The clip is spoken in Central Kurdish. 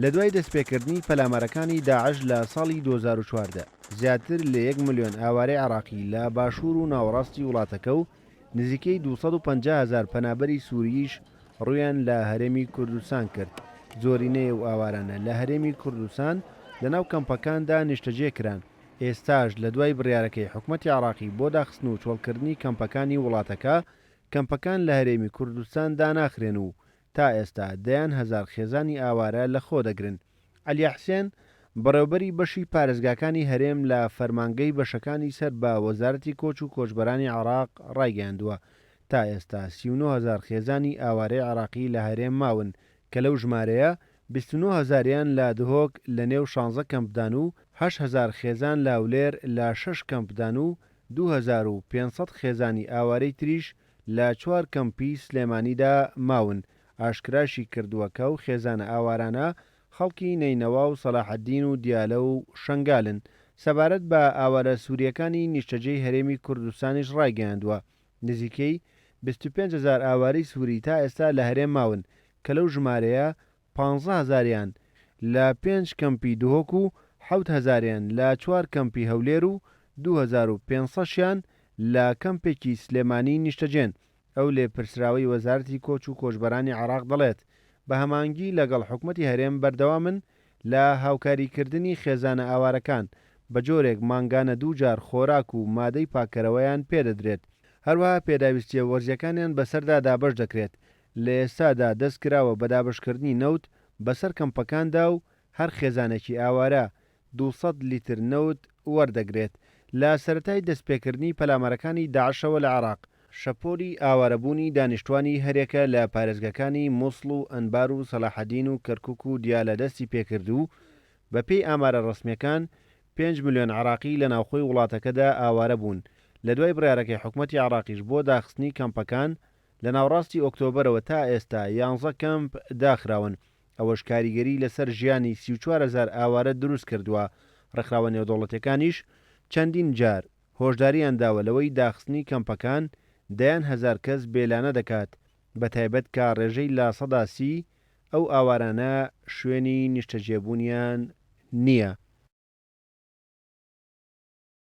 لە دوای دەستپێکردنی پەلامارەکانی داعش لە ساڵی 2014، زیاتر لە یەک ملیۆن ئاوارەی عێراقی لە باشوور و ناوەڕاستی وڵاتەکە و نزیکەی 250 هەزار پەنابەری سوورییش ڕوویان لە هەرێمی کوردستان کرد، زۆرینەی ئەو ئاوارانە لە هەرێمی کوردستان لەناو کەمپەکاندا نیشتەجێ کران، ئێستاش لە دوای بڕیارەکەی حکومەتی عێراقی بۆ داخستن و چۆڵکردنی کەمپەکانی وڵاتەکە، کەمپەکان لە هەرێمی کوردستان داناخرێن و تا ئێستا دەیان هەزار خێزانی ئاوارە لەخۆدەگرن. عەلیا حسێن، بەڕێوبەری بەشی پارێزگاکانی هەرێم لە فەرمانگەی بەشەکانی سەر بە وەزارەتی کۆچ و کۆچبەرانی عێراق ڕایگەیاندووە، تا ئێستا 39 هەزار خێزانی ئاوارەی عێراقی لە هەرێم ماون کە لەو ژمارەیە 29 هەزاریان لە دهۆک لە نێو شانزە کەمپدان و 8000 خێزان لە هەولێر لە شەش کەمپدان و 2500 خێزانی ئاوارەی تریش لە چوار کەمپی سلێمانیدا ماون، ئاشکراشی کردووە کە ئەو خێزانە ئاوارانە خەڵکی نەینەوا و سەلاحەدین و دیالە و شەنگالن. سەبارەت بە ئاوارە سورییەکانی نیشتەجێی هەرێمی کوردستانیش ڕایگەیاندووە، نزیکەی 25 هەزار ئاوارەی سوری تا ئێستا لە هەرێم ماون کە لەو ژمارەیە پانزە هەزاریان لە پێنج کەمپی دهۆک و حەوت هەزاریان لە چوار کەمپی هەولێر و 2500 شیان لە کەمپێکی سلێمانی نیشتەجێن. ئەو لێپرسراوەی وەزارەتی کۆچ و کۆچبەرانی عێراق دەڵێت، بە هەماهەنگی لەگەڵ حکومەتی هەرێم بەردەوامن لە هاوکاریکردنی خێزانە ئاوارەکان، بەجۆرێک مانگانە دوو جار خۆراک و مادەی پاککەرەوەیان پێدەدرێت، هەروەها پێداویستییە وەرزییەکانیان بەسەردا دابەش دەکرێت، لە ئێستادا دەستکراوە بە دابەشکردنی نەوت بەسەر کەمپەکاندا و هەر خێزانێکی ئاوارە 200 لیتر نەوت وەردەگرێت. لە سەرەتای دەستپێکردنی پەلامارەکانی داعشەوە لە عێراق، شەپۆلی ئاوارەبوونی دانیشتوانی هەریەکە لە پارێزگاکانی موسڵ و ئەنبار و سەلاحەدین و کەرکوک و دیالە دەستی پێکرد و بەپێی ئامارە ڕەسمییەکان پێنج ملیۆن عێراقی لە ناوخۆی وڵاتەکەدا ئاوارە بوون. لە دوای بڕیارەکەی حکومەتی عێراقیش بۆ داخستنی کەمپەکان لە ناوەڕاستی ئۆکتۆبەرەوە تا ئێستا یانزە کەمپ داخراون، ئەوەش کاریگەری لەسەر ژیانی 34 هەزار ئاوارە دروستکردووە، ڕێکخراوە نێودەوڵەتیەکانیش چەندین جار هۆشدارییان داوە لەوەی داخستنی کەمپەکان دەیان هەزار کەس بێلانە دەکات، بەتایبەت کە ڕێژەی 30% ئەو ئاوارانە شوێنی نیشتەجێبوونیان نییە.